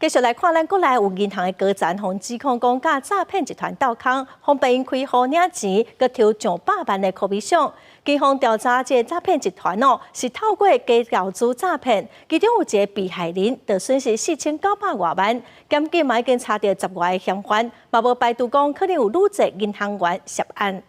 繼續來看，咱國內有銀行的高層，予指控講佮詐騙集團鬥空，予騙𪜶開戶領錢，閣抽上百萬的commission。警方調查這個詐騙集團哦，是透過假投資詐騙，其中有一個被害人就損失4900外萬，檢警嘛已經查著10外個嫌犯，嘛無排除講可能有愈濟銀行員涉案。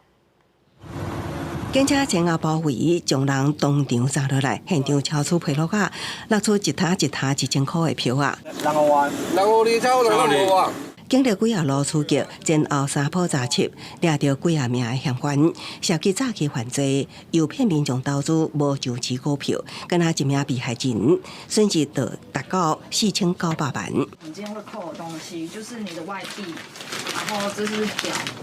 警車前後包圍，將人當場抓落來，現場超出皮橐仔，落出一沓一沓1000箍的票仔。6五萬，652超6五啊。經歷幾仔路刺激，前後三波查緝，掠著幾仔名的嫌犯，涉及詐欺犯罪，誘騙民眾投資無上市股票，敢若一名被害人損失就達到4900萬。你今天會扣的東西，就是你的外幣，然後這是錶。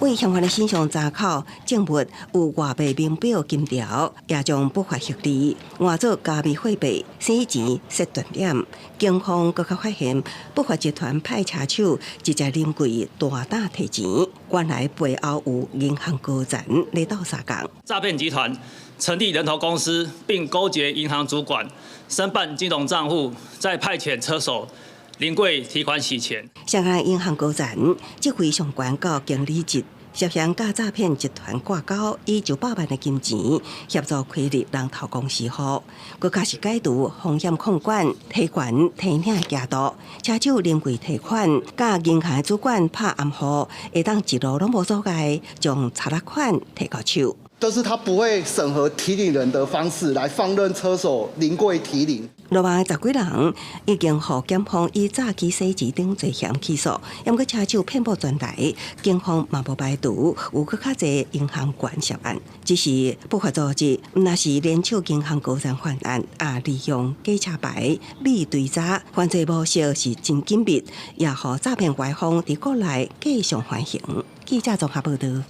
為嫌犯的身上查扣證物有外幣名錶、金條，也將不法獲利換做加密貨幣、洗錢、設斷點。警方閣較發現不法集團派車手直接臨櫃大膽提錢，原來背後有銀行高層咧鬥相共。詐騙集團成立人頭公司，並勾結銀行主管申辦金融賬戶，再派遣車手臨櫃提款洗錢。涉案銀行高層職位上懸到經理級，涉嫌佮詐騙集團掛鈎，以900萬的金錢協助開立人頭公司戶，閣較是解除風險控管、提款提領的額度，車手臨櫃提款，佮銀行的主管拍暗號，會當一路攏無阻礙，將賊仔款提到手。就是他不會審核提領人的方式來放任車手臨櫃提領。落網的10幾人已經予檢方以詐欺洗錢等罪嫌起訴，毋過車手遍佈全台，警方嘛無排除有閣較濟銀行員涉案。只是不法組織，毋若是聯手銀行高層犯案，也利用假車牌、美追查，犯罪模式是真緊密，也予詐騙歪風佇國內繼續橫行。記者綜合報道。